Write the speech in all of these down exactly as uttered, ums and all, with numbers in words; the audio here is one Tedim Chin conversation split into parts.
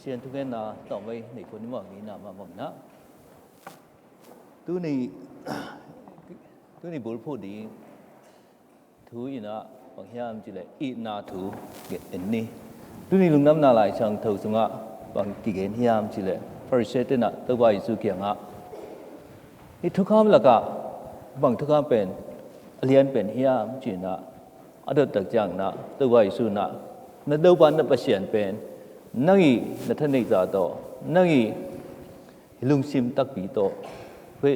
Sian thugenna tawmvei nei khun i mawh ngina mahmah inah. Tuni, tuni bulphuh ding thu inah bang hiam cileh itna thu en ni. Tuni Lungdamna Laisiangtho sungah bang kigen hiam cileh Pharisee tenah Topa Jesu kiangah hih thukham lakah bang thukham pen a lian pen hiam cinah a dot tak cianginah Topa Jesu inah na Topa na Pasian pen nang ih na thaneihza tawh nang ih lungsim takpi tawh hih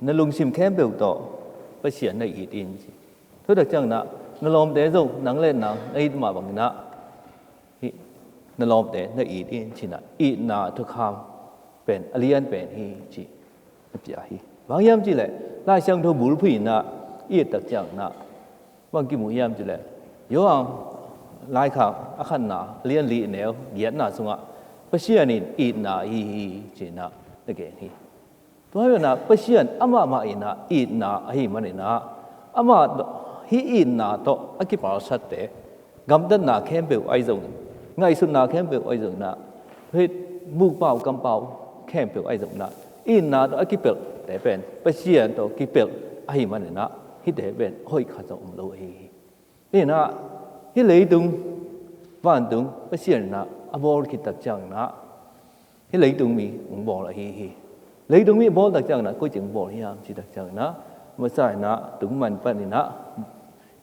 na lungsim khempeuh tawh Pasian na it in ci. Thutak cianginah na lawmte zong nang le nang na it mah banginah hih na lawmte na it in cinah itna thukham pen a lian pen hi ci a pia hi. Bang hiam cileh Laisiangtho bulphuh inah i et tak cianginah bang kimu hiam cileh Johan laikhak a khatna a lian li neu giatna sungah Pasian in itna ahi hi cinah na gen hi. Tua hi inah Pasian amah mah inah itna ahi maninah amah hih itna tawh a kipalsatte gamtatna khempeuh ahi zongin ngaihsutna khempeuh ahi zonginah hih mukpau kampau khempeuh ahi zonginah itna tawh a kipelhte pen Pasian tawh kipelh ahi maninah hihte pen hoih khat zong om lo ahi hi. Inah hih leitung vantung Pasian inah a bawl khit tak cianginah hih leitung mi hong bawl ahi hi. Leitung mi bawl tak cianginah koi ci hong bawl hiam ci tak cianginah masa inah tungman paninah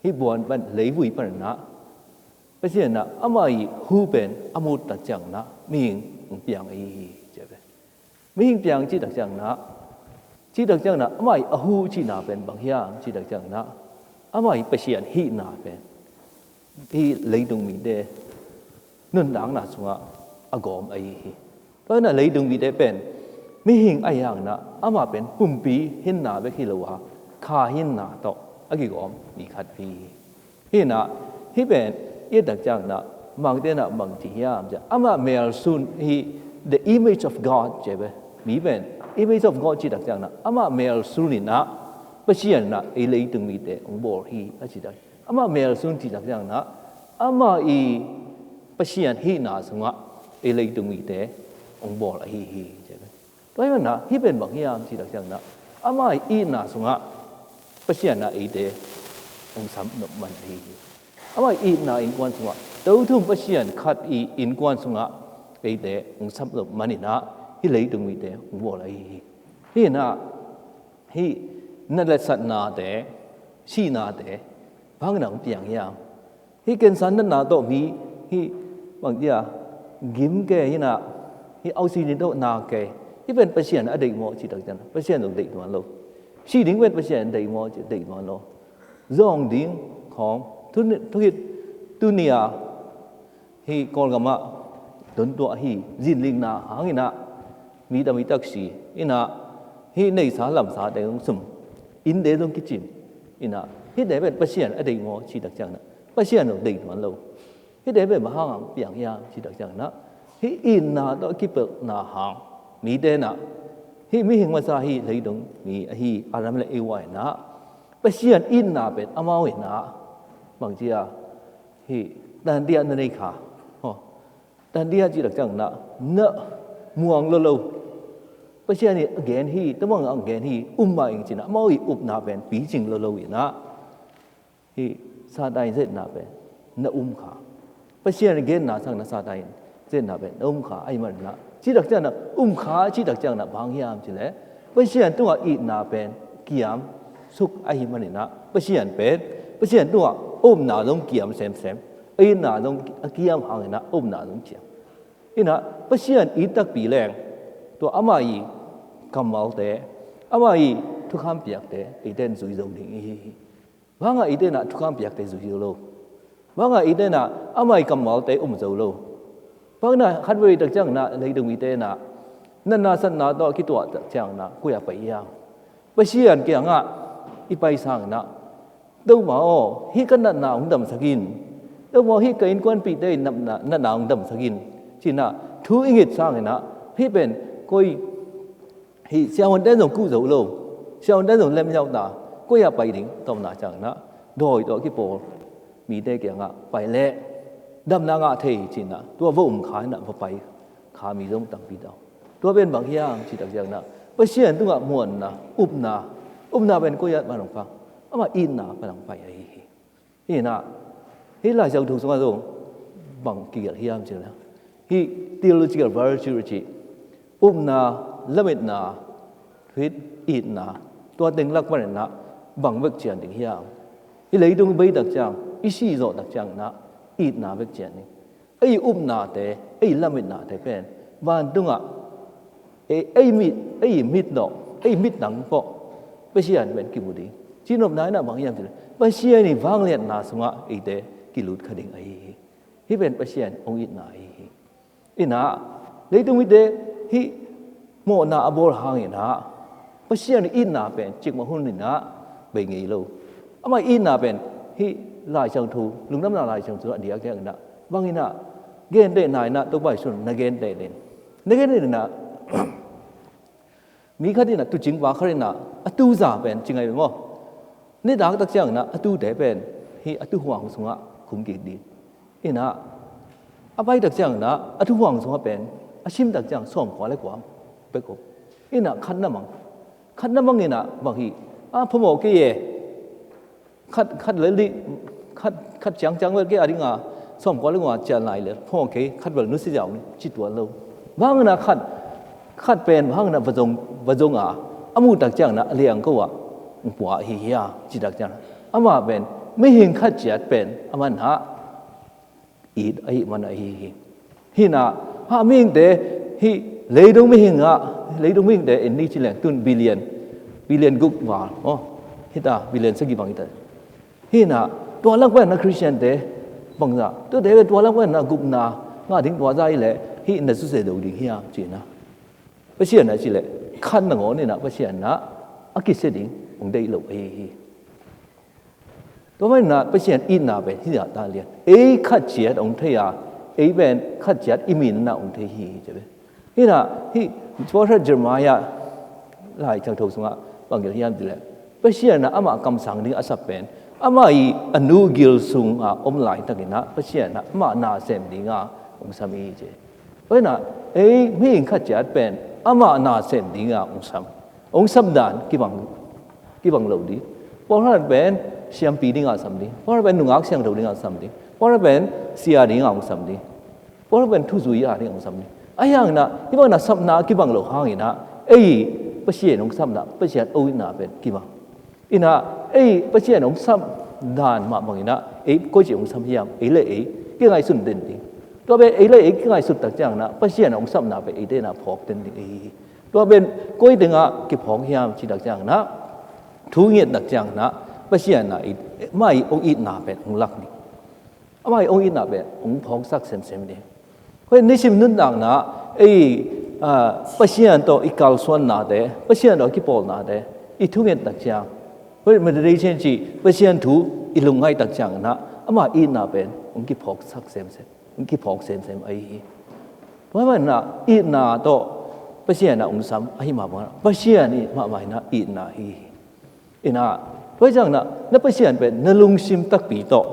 hih buan pan leivui paninah Pasian inah amah ih hu pen a mut tak cianginah mihing hong piang ahi hi. Mihing piang cih tak cianginah cih tak cianginah amah ih a hu cihna pen bang hiam cih tak cianginah amah ih Pasian hihna pen hih leitung mite nuntakna sungah a gawm ahi hi. Tua inah leitung mite pen mihing ahi hanginah amah pen pumpi hinna bek hi lo a kha hinna tawh a kigawm mi khat ahi hi. Hi inah hih pen i et tak cianginah mangte inah mang ci hiam ciah amah melsun hi. The image of God ci ve. Mi pen image of God cih tak cianginah amah melsun inah Pasian inah ei leitung mite hong bawl hi a ci tak. Amah melsun cih tak cianginah amah ih Pasian hihna sungah ei leitung mite hong bawl ahi hi ci ve. Tua hi manah hih pen bang hiam cih tak cianginah amah ih itna sungah Pasian inah eite hong sam nop man ahi hi. Amah ih itna innkuan sungah tothum Pasian khat ih innkuan sungah eite hong sam nop maninah hih leitung mite hong bawl ahi hi. Hi inah hih na letsatnate sihnate bang inah hong piang hiam? Hih cancer natna tawh mi hih bang cia gim kei hi inah hih oxygen tawh na kei hih pen Pasian a deih maw cih tak cianginah Pasian zong deih tuan lo. Si ding pen Pasian deih maw cih deih tuan lo. Zawng ding khawng thuhit tuni a hih Kawlgamah dontuah hi zinlikna hanginah mi tam i taksi inah hih neihsa lamsate zong sum innte zong kicim inah hihte pen Pasian a deih maw cih tak cianginah Pasian zong deih tuan lo. Hihte pen bang hangah piang hiam cih tak cianginah hih itna tawh a kipelhna hang mite inah hih mihing masa hi leitung mi ahi Adam le Eva inah Pasian itna pen amau inah bang cia hih tantiah na nei kha. Tantiah cih tak cianginah na muang lo lo. Pasian ih a gen hi tua bangah a gen hi um mah ing cinah amau ih upna pen picing lo lo inah hih Satan ih zetna pen na um kha. Pasian ih genna sang na Satan ih zetna pen na um kha ahi maninah cih tak cianginah um kha cih tak cianginah bang hiam cileh Pasian tungah itna pen kiam suk ahi maninah Pasian pen Pasian tungah a upna zong kiam semsem a itna zong a kiam hanginah a upna zong kiam. Inah Pasian it takpi leng tua amah ih kammalte amah ih thukham piakte eite in zui zo ding ihi hi. Bangah eite inah thukham piakte zui zo lo. Bangah eite inah amah ih kammalte um zo lo. Bangah khatvei tak cianginah leitung mite inah natna satna tawh a kituah tak cianginah koi-ah pai hiam? Pasian kiangah i pai sanginah Topa aw hih ka natna hong damsak in. Topa aw hih ka innkuanpihte in natna hong damsak in. Cinah thu i nget sanginah hih pen koi hih siavuante zong kuh zo lo. Siavuante zong lemhiau ta koi-ah pai ding tawpna cianginah dawi tawh a kipawl mite kiangah pai leh damna ngah thei cinah tua va um kha inah va pai. kha mi zong tampi ta. Tua pen bang hiam cih tak ciangin ah, Pasian tungah muanna, upna, upna pen koi ah pan hong pha? Amah itna pan hong pai ahi hi. Hi na, hih Lai Siangtho sungah zong bang kigelh hiam cih leh, hih theological virtue cih, upna, lametna, thuhilh, itna, tua teng lak panin ah bang vek cian ding hiam? Hih leitung i bei tak ciang, i sih zawh tak ciangin ah itna vek cian ding. Ei upnate, ei lametnate pen vantungah ei, ei mit, ei mit dawh, ei mit nang pawh Pasian pen kimu ding. Cihnopna in ah bang hiam cih leh, Pasian i vangliatna sungah eite kilut kha ding ahi hi. Hih pen Pasian hong itna ahi hi. Hi na, leitung mite hih mawhna a bawl hangin ah Pasian i itna pen cikmah hun in ah bei ngei lo. Amah itna pen hih Lai Siangtho, Lungdamna Lai Siangtho a diakdiak in ah, bangin ah gentehna in ah Topa Jesu na genteh ding. Na genteh ding ah, mi khat in ah, tuucing pa khat in ah, a tuuza pen ci ngai ve maw? Nitak tak ciangin ah a tuute pen hih a tuuhuang sungah khum kik ding. Hi na, a pai tak ciangin ah a tuuhuang sungah pen a sim tak ciang sawmkua le kua bek om. Hi na, khat na mang. Khat na mang in ah bang hi, a phamawh kei e. Khat, khat le li, khat, khat ciangciang bel kei a ding a, sawmkua le kua cian lai le phamawh kei, khat bel nusia ziau ni, ci tuan lo. Bang in ah khat, khat pen bang in ah va zong, va zong a, a muh tak ciangin ah a liang ko ah hong pua hi hia, ci tak ciangin ah, amah pen mihing khat ciat pen amah in ah it ahih man ahi hi. Hi na, ha, mihingte, hih leitung mihing ah, leitung mihingte en ni ci leng tun billion, billion guk val, oh, hi ta, billion sagih bang hi ta. Hi na, tua lak pan a Khristiante bangzah, tuate tua lak pan a gupna ngah ding tua zah hi leh, hih na susia do ding hiam ci na. Pasian ah ci leh, khat nangawn in ah Pasian ah a kisia ding hong deih lo ahi hi. Tua manin ah Pasian itna pen hih zah ta lian. Ei khat ciat hong thei a, ei pen khat ciat i min ah hong thei hi, ci ve. Hi na, hih Prophet Jeremiah Lai Siangtho sungah bang gelh hiam cih leh, Pasian ah amah kamsang ding a sap pen, amah i a nu gil sungah om laitakin ah Pasian ah amah na sem dingah hong sam hi, ci. Tua hi na, ei mihing khat ciat pen amah na sem dingah hong sam. Hong sam dan kibang, kibang lo ding. Pawlkhat pen siampi dingah sam ding. Pawlkhat pen nungak siangtho dingah sam ding. Pawlkhat pen sia dingah hong sam ding. Pawlkhat pen thuzui a dingah hong sam ding. Ahi hangin ah, hih bangin ah sapna kibang lo hangin ah, ei Pasian hong sapna, Pasian hong itna pen kibang. Hi na, ei Pasian hong sap dan mah bangin ah, ei koici hong sam hiam, ei le ei kingaihsun den ding. Tua pen ei le ei kingaihsut tak ciangin ah, Pasian hong sapna pen eite in ah phawk den ding ahi hi. Tua pen koi tengah kiphawk hiam cih tak ciangin ah, thu ngiat tak ciangin ah, Pasian ah i, amah i hong itna pen hong lak ding. Amah i hong itna pen hong phawksak semsem ding. Hoi, nisim nuntakna, ei, ah, Pasian tawh i kalsuannate, Pasian tawh kipawlnate, i thunget tak ciang, hoi, meditation cih Pasian thu i lungngaih tak ciangin ah, amah itna pen hong kiphawksak semsem, hong kiphawk semsem ahi hi. Tua manin ah itna tawh Pasian ah hong sam ahi mah bangin ah, Pasian i mahmah in ah itna ahi hi. Hi na, tua hi ciangin ah, na Pasian pen na lungsim takpi tawh,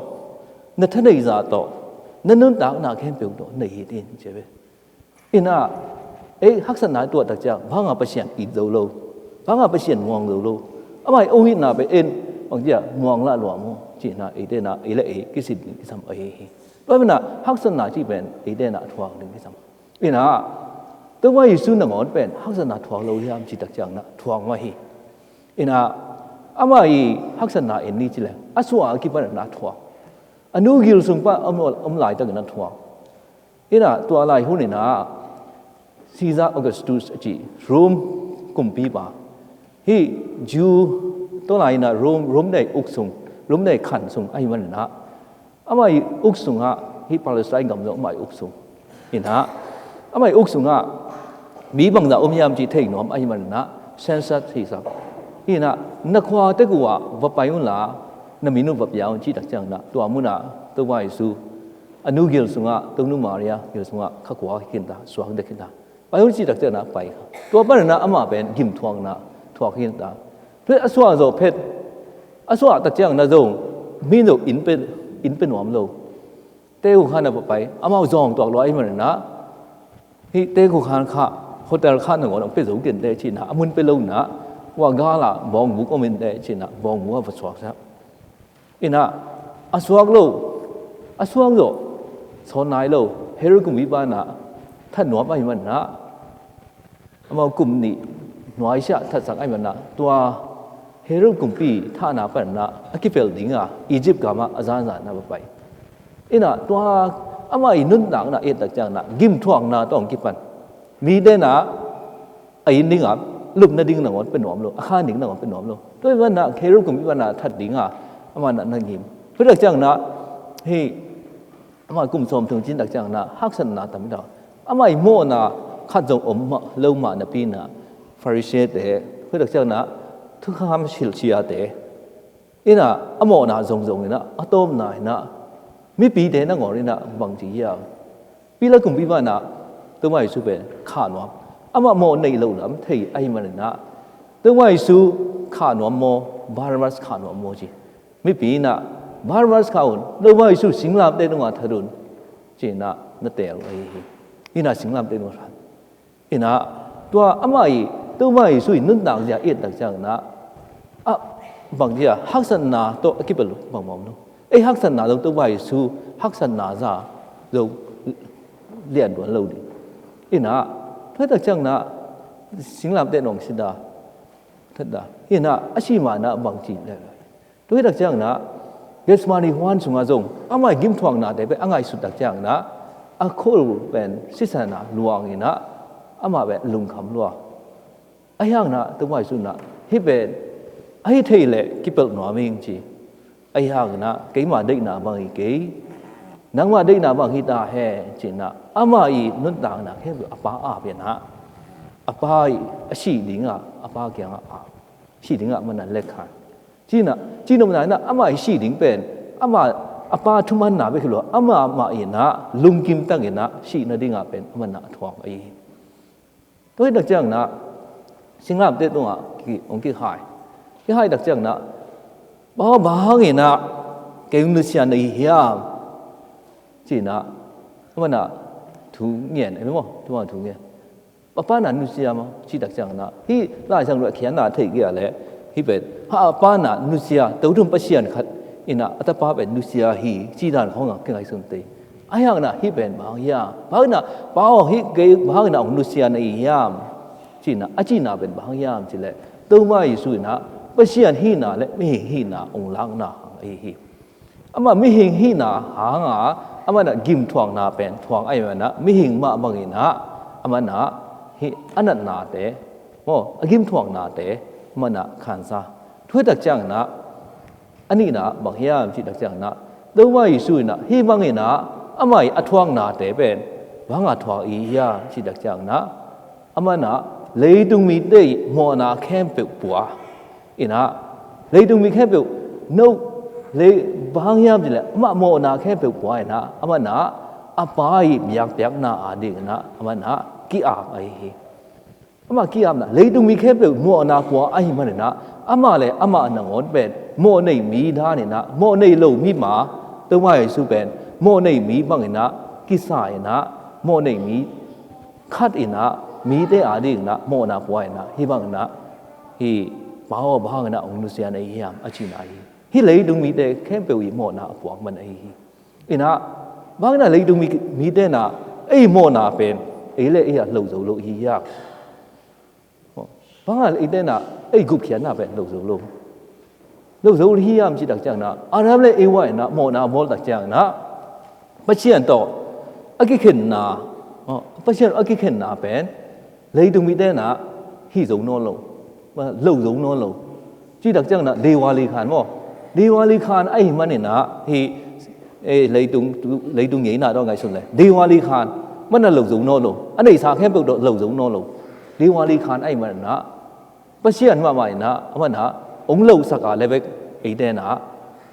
na thaneihza tawh, na nuntakna khempeuh tawh na it in, ci ve. Hi na, ei haksatna tuah tak ciang, bang hang a Pasian it zo lo, bang hang a Pasian muang zo lo. Amah i hong itna pen en, bang ci a muang lah lua maw, ci na, eite in ah, ei le ei kisit ding kisam ahi hi. Tua manin ah, haksatna cih pen eite in ah a thuak ding kisam. Hi na, Topa Jesu nangawn pen haksatna thuak lo hiam cih tak ciangin ah thuak mah hi. Hi na, amah i haksatna en ni ci leng, a suah a kipan in ah thuak. A nu gil sung pan om, om laitakin ah thuak. Hi na, tua lai hun in ah Caesar Augustus a cih Rome kumpipa, hih Jew, tua lai in ah Rome, Rome deih uk sung, Rome deih khan sung ahih manin ah, amah i uk sungah, hih Palestine gam zong amah i uk sung. Hi na, amah i uk sungah mi bangzah om hiam cih thei nuam ahih manin ah, census hisap. Hi na, na khua tek uh ah va pai un la, na min uh va pia un cih tak ciangin ah, tua munah Topa Jesu a nu gil sungah, Tonu Maria gil sungah kha kua khin ta, suak dek khin ta. Pai un cih tak ciangin ah pai kha. Tua panin ah amah pen gim thuakna thuak khin ta. Tua a suah zawh phet, a suah tak ciangin ah zong mi zong inn pe, inn pe nuam lo. Teu khan a va pai, amau zawng tuak lua ahih manin ah, Hih teekhu khan kha hotel kha nangawn hong pia zo kei inteh ci-in ah, a mun pia lo in ah, hua gal ah bawngbuk om inteh ci-in ah, bawngbuk ah va suaksak. In ah, a suak lo, a suak zawh sawn nai lo. Herod kumpipa in ah that nuam ahih manin ah, amau kum nih nuaisiah thatsak ahih manin ah, tua Herod kumpi thahna panin ah a kipelh ding a, Egypt gam ah a zanzan a va pai. In ah tua amah i nuntakna i et tak ciangin ah, gimthuakna tawh hong kipan. Mite in ah a inn ding ah lupna ding nangawn pia nuam lo, a khan ding nangawn pia nuam lo. Tua ahih manin ah Herod kumpipa in ah that ding a, amah in ah na ngim. Tua tak ciangin ah, hih amah kum sawmthum cin tak ciangin ah haksatna tam hi ta. Amah i mawhna khat zong om mah lo mah napi-in ah, Pharisee-te, tua tak ciangin ah thukham silh siate in ah, a mawhna zongzong in ah, a tawpna in ah, mipite nangawn in ah bangci hiam? Pilat kumpipa in ah Topa Jesu pen khah nuam. Amah mawh nei lo lam thei ahih manin ah, Topa Jesu khah nuam maw, Barabbas khah nuam maw ci. Mipi in ah, Barabbas khah un, Topa Jesu singlamteh tungah that un, ci-in ah na teel ahi hi. In ah singlamteh tungah that. In ah, tua amah i, Topa Jesu i nuntak zia i et tak ciangin ah, a, bangci a, haksatna tawh a kipelh lo bangmah om lo. Ei haksatna zong Topa Jesu haksatna zah zong lian tuan lo ding. In ah, tua tak ciangin ah, singlamteh in hong sit a, that a. In ah, a sih ma-in ah bangci leh. Tua hi tak ciangin ah, Gethsemane huan sungah zong amah i gimthuaknate pen a ngaihsut tak ciangin ah, a khua pen sisan ah luang in ah, amah pen lungkham lua. Ahi hangin ah Topa Jesu in ah, hih pen a hi thei leh kipelh nuam ing ci. Ahi hangin ah, keima deihna bang hi kei, nangma deihna bang hi ta hen ci-in ah, amah i nuntakna khempeuh a Pa ap in ah, a Pa i a sih ding a, a Pa kiangah ap, sih ding a, amah in ah lekkhan. Ci-in ah, ci nopna in ah, amah i sih ding pen, amah, a Pa thumanna bek hi lo, amah mah in ah lungkim tak in ah sih nading ah pen amah in ah a thuak ahi hi. Tua hi tak ciangin ah, singlamteh tungah ki, hong kikhai. Kikhai tak ciangin ah, Pa aw, bang hangin ah kei hong nusia na hi hiam? Ci-in ah, amah in ah thu ngen, ahi maw? Thu ngen, thu ngen. A Pa in ah nusia maw? Ci tak ciangin ah, hih Lai Siangtho a khiatna theih kei a leh, hih pen, ha, a Pa in ah nusia, tothum Pasian khat in ah a Tapa pen nusia hi, ci dan khawng a kingaihsun te. Ahi hangin ah hih pen bang hiam? Bang hangin ah, Pa aw, hih kei bang hangin ah hong nusia na hi hiam? Ci-in ah, a cihna pen bang hiam cih leh, Topa Jesu in ah Pasian hihna le mihing hihna hong lakna hang ahi hi. Amah mihing hihna hang a, amah in ah gimthuakna pen thuak ahih manin ah, mihing mah bangin ah, amah in ah hih a natnate, maw, a gimthuaknate, amah in ah khansa. Tua hi tak ciangin ah, a nihna bang hiam cih tak ciangin ah, Topa Jesu in ah hih bangin ah amah i a thuaknate pen bang a thuak i hiam cih tak ciangin ah, amah in ah leitung mite i mawhna khempeuh pua. In ah, leitung mi khempeuh, no, lei, bang hang hiam cih leh, amah mawhna khempeuh pua in ah, amah in ah a Pa i biakpiakna a ding in ah, amah in ah ki-ap ahi hi. Amah ki-apna, leitung mi khempeuh mawhna pua ahih manin ah, amah le amah nangawn pen mawh nei mi dan in ah, mawh nei lo mi ma, Topa Jesu pen mawh nei mi bangin ah kisa in ah, mawh nei mi khat in ah, mite a ding in ah mawhna pua in ah, hih bangin ah, hih Pa aw, bang hangin ah hong nusia na hi hiam, a cihna hi. Hih leitung mite khempeuh i mawhna a puak man ahi hi. In ah, bang hangin ah leitung mi, mite in ah ei mawhna pen ei le ei a lo zo lo hi hiam? Bang hangin ah eite in ah ei gupkhiatna pen lo zo lo, lo zo hi hiam cih tak ciangin ah, Adam le Eva in ah mawhna bawl tak ciangin ah, Pasian tawh a kikhenna, Pasian tawh a kikhenna pen leitung mite in ah hih zo nawn lo, lo zo nawn lo. Cih tak ciangin ah Dewali khan maw, Dewali khan ahih manin ah hih, eh, leitung, leitung ngeina tawh ngaihsun leh, Dewali khan, amah in ah lo zo nawn lo. A neihsa khempeuh tawh lo zo nawn lo. Dewali khan ahih manin ah Pasian mahmah in ah, amah in ah hong losak a leh bek eite in ah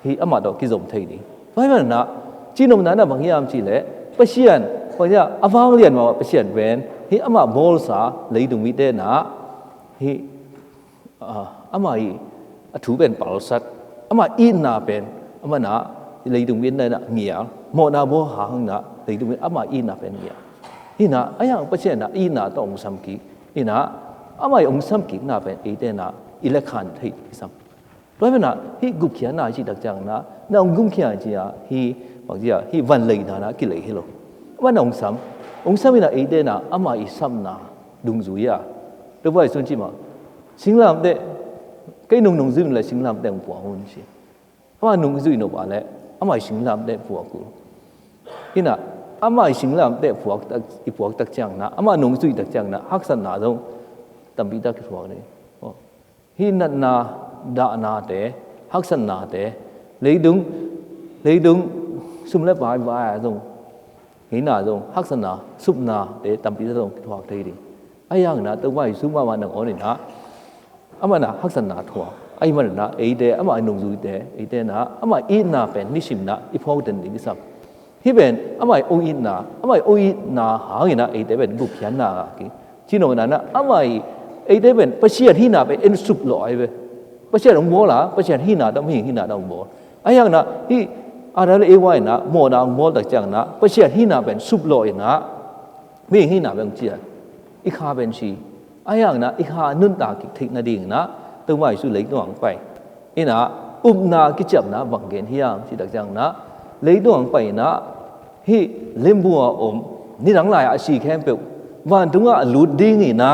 hih amah tawh kizom thei ding. Tua ahih manin ah, ci nopna in ah bang hiam cih leh, Pasian, Pasian a vanglian mahmah Pasian pen, hih amah bawlsa leitung mite in ah hih, ah, amah i a thu pen palsat, amah itna pen, amah in ah leitung mite in ah ngial, mawhna bawl hang in ah leitung mite in ah amah itna pen ngial. Hi na, a hiang Pasian na itna tawh hong sam kik. Hi na, amah i hong sam kikna pen eite na i lekhan thei kisam. Tua hi na, hih gupkhiatna i cih tak ciang na, na hong gupkhia ci a, hih, bang ci a, hih vanlei na na kilei hi lo. Amah na hong sam, hong sam hi na eite na, amah i sapna dungzui a. Topa Jesu in ci mah, singlamteh, kei nung nungzui un le singlamteh hong puak un ci. Amah nungzui nop a le, amah i singlamteh puak uh. Hi na, amah i singlamteh puak tak, i puak tak ciang na, amah nungzui tak ciang na, haksatna zong tampi tak kithuak ni. Hih natna, dahnate, haksatnate, leidung, leidung sum le pai vai a zong, hih na zong, haksatna, supnate tampi zong kithuak thei ding. A hiang na, Topa Jesu mahmah nangawn in na, amah na haksatna thuak. Ahih manin na, eite, amah nungzuite, eite na, amah itna pen nisim na i phawk den ding kisam. Hih pen amah i ong itna, amah i ong itna hangin na eite pen gupkhiatna a ki. Ci nong na na, amah i eite pen Pasian hihna pen en sup lawh ahi ve. Pasian hong bawl a, Pasian hihna tawh, mihing hihna tawh hong bawl. A hiang na, hih Adam le Eva in na, mawhna hong bawl tak ciang na, Pasian hihna pen sup lawh in na, mihing hihna pen hong ciah. I kha pen si. A hiang na, i kha nuntak kik theih nading na, Topa Jesu leitung ah hong pai. Hi na, upna kiciapna bang gen hiam cih tak ciang na, leitung ah hong pai na, hih limbu a om, nidang lai a si khempeuh, vantung ah a lut ding hi na,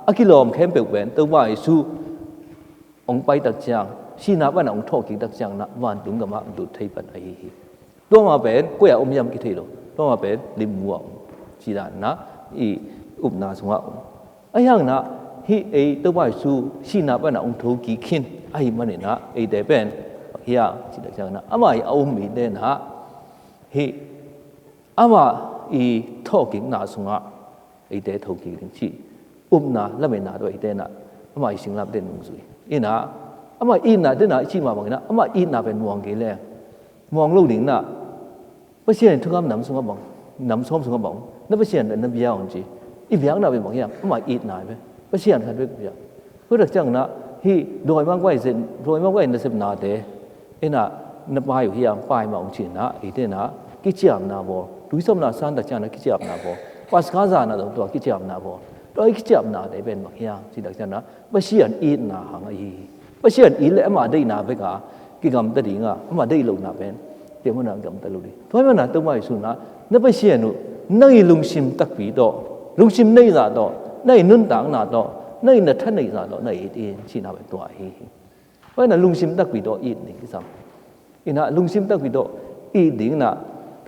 a kilawm khempeuh pen, Topa Jesu hong pai tak ciang, sihna pan a hong thawh kik tak ciang na, vantung gam ah lut thei pan ahi hi. Tua mah pen, koi ah om hiam kithei lo. Tua mah pen, limbu ah om. Ci dan na, i upna sungah om. A hiang na, hih ei Topa Jesu sihna pan a hong tho kik khin. Ahih manin na, eite pen, hiam, ci tak ciang na, amah i a um mite na, hih, amah i thawh kikna sungah, eite tho kik ding cih upna, lametna tawh eite na, amah i singlamteh nungzui. Hi na, amah itna te na, i cih mah bangin na, amah itna pen muang kei leng. Muang lo ding na, Pasian in thukham nam sungah bang, nam sawm sungah bang, na Pasian na bia un ci. I biakna pen bang hiam, amah itna hi ve. Pasian khat bek bia. Tua tak ciang na, hih dawimangpa i zet, dawimangpa i nasepnate, hi na, na pai uh hiam, pai mah ung ci na, eite na, kiciamna bawl. Tuisawpna san tak ciang na kiciamna bawl. Paska zan ah zong tua kiciamna bawl. Tua i kiciamnate pen bang hiam, ci tak ciang na, Pasian itna hang ahi hi. Pasian it le amah deihna bek a kigamta ding a, amah deih lohna pen, tua mun ah gamta lo ding. Tua hi manin na, Topa Jesu na, na Pasian uh, nang i lungsim takpi tawh, lungsim neih zah tawh, na i nuntakna tawh, na i na tha neih zah tawh, na it in, cihna pen tua ahi hi. Tua hi na, lungsim takpi tawh it ding kisam. Hi na, lungsim takpi tawh it ding na,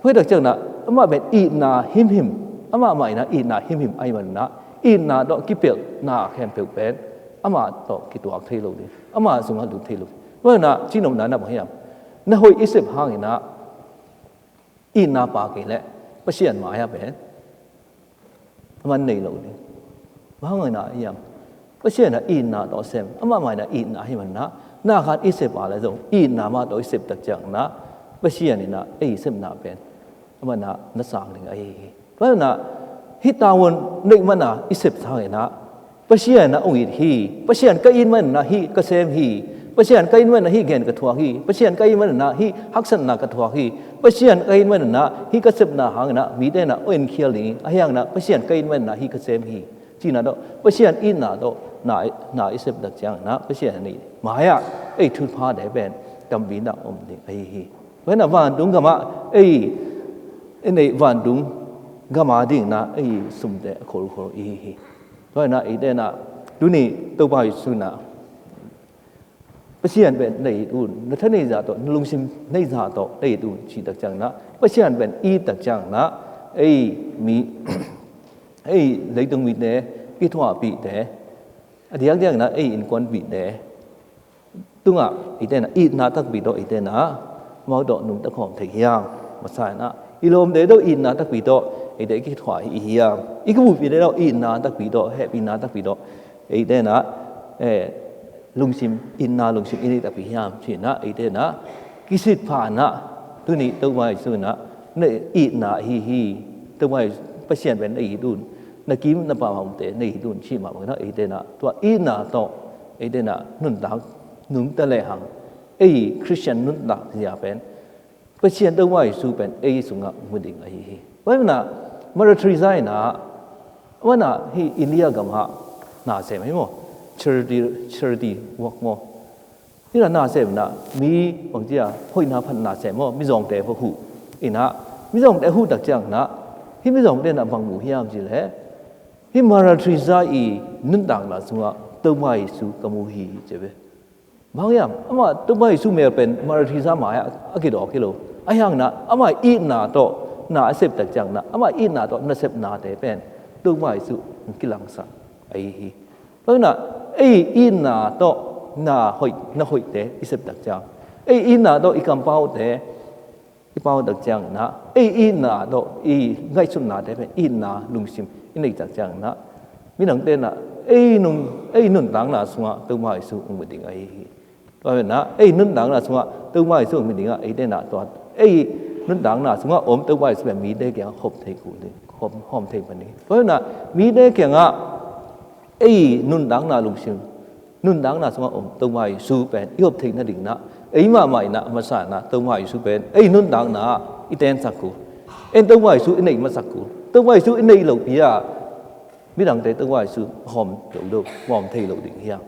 tua hi tak ciang na, amah pen itna himhim, amah mah in na itna himhim ahih manin na, itna tawh kipelhna khempeuh pen, amah tawh kituak thei lo ding, amah sungah lut thei lo ding. Tua hi na, cihnopna na bang hiam, na hoih i sep hangin na, itna pha kei leh, Pasian mai ah pen, a man nei lo ding. Bang hangin na hiam, Pasian a itna tawh sem, amah mai na itna ahih manin na, na khat i sep a le zong, itna mah tawh i sep tak ciang na, Pasian in na, ei sepna pen, amah na, na sang ding ahi hi. Tua hi na, hih tavuan neih man a i sep hangin na, Pasian a ong it hi. Pasian ka it manin na hih ka sem hi. Pasian ka it manin na hih gen ka thuak hi. Pasian ka it manin na hih haksatna ka thuak hi. Pasian ka it manin na hih ka sepna hangin na mite na ong enkhial ding hi. A hiang na Pasian ka it manin na hih ka sem hi. Cihna tawh, Pasian itna tawh na, na i sep tak ciang na, Pasian a nei mai ah ei thuphate pen tampi tak om ding ahi hi. Tua hi na vantung gam ah ei, ei nei vantung gam a ding na ei sumte a kholkhol i hi hi. Tua hi na eite na, tuni Topa Jesu na, Pasian pen na it un, na tha neih zah tawh, na lungsim neih zah tawh na it un, cih tak ciang na, Pasian pen i tak ciang na, ei mi, ei leitung mite, kithuahpihte, a diakdiak na ei innkuanpihte tungah eite na itna takpi tawh eite na amau tawh nungta khawm thei hiam? Masa in na, i lawmte tawh itna takpi tawh eite kithuah hi hiam? I kibuhpihte tawh itna takpi tawh, hehpihna takpi tawh eite na, eh, lungsim, itna lungsim i neih takpi hiam? Cih na eite na kisitphah na, tuni Topa Jesu na, na itna ahi hi. Topa Jesu, Pasian pen na it un, na kim na pam a omte na it un, cih mah bangin na eite na tua itna tawh eite na nuntak nungta lehang, ei Khristian nuntak zia pen Pasian Topa Jesu pen ei sungah mu ding ahi hi. Tua hi na, Mother Teresa in ah, amah in ah hih India gam ah na sem hi maw, charity, charity work maw. Hih na sem in ah mi bangci a hoihna phat na sem maw, mizawngte pha huh in ah, mizawngte huh tak ciang in ah, hih mizawngte in ah bang mu hiam cih leh, hih Mother Teresa i nuntakna sungah Topa Jesu ka mu hi ci ve. Bang hang hiam, amah Topa Jesu mel pen Mother Teresa mai-ah a kidawk hi lo. Ahi hangin ah amah itna tawh na a sep tak ciangin ah, amah itna tawh nasepnate pen Topa Jesu hong kilangsak ahi hi. Tua hi in ah, ei itna tawh na hoih, na hoihte i sep tak ciang, ei itna tawh i kampaute i pau tak ciangin ah, ei itna tawh i ngaihsutnate pen itna lungsim i neih tak ciangin ah, midangte in ah ei nung, ei nuntakna sungah Topa Jesu hong mu ding ahi hi. Tua hi in ah ei nuntakna sungah Topa Jesu hong mu ding ah, eite in ah tua ei nuntakna sungah om Topa Jesu pen mite kiangah hop thei kul ding, hawm, hawm thei pan ding. Tua hi in ah mite kiangah ei nuntakna lungsim, nuntakna sungah om Topa Jesu pen i hop theih nadingin ah, ei mahmah in ah a masa in ah Topa Jesu pen ei nuntakna ah i tensak kul. En Topa Jesu i neih masak kul. Topa Jesu i neih lopi ah midangte Topa Jesu hawm lo lo, hawm thei lo ding hiam?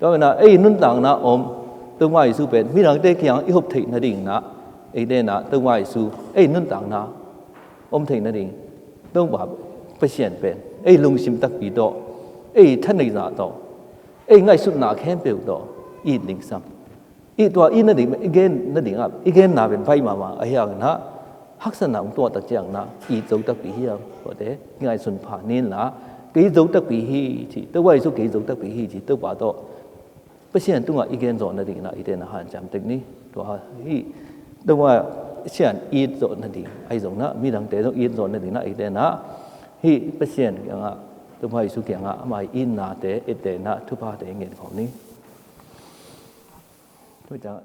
Tua hi in ah ei nuntakna om Topa Jesu pen midangte kiangah i hop theih nadingin ah, eite in ah Topa Jesu ei nuntakna om theih nading, Topa Pasian pen ei lungsim takpi tawh, ei thaneihzah tawh, ei ngaihsutna khempeuh tawh it ding sam. I tua it nading, i gen nading ah, i genna pen baih mahmah ahi hangin ah, haksatna hong tuah tak ciangin ah it zo takpi hiam? Tuate ngaihsun pha ni in la, kei zo takpi hi ci, Topa Jesu kei zo takpi hi ci, Topa tawh Pasian tungah i gen zawh nadingin ah eite in ah hanciam tek ni. Tua hi, Topa Pasian it zawh nading ahi zongin ah, midangte zong it zawh nadingin ah eite in ah hih Pasian kiangah, Topa Jesu kiangah ama itnate, ettehna thuphate ngen khawm ni. Tua ciang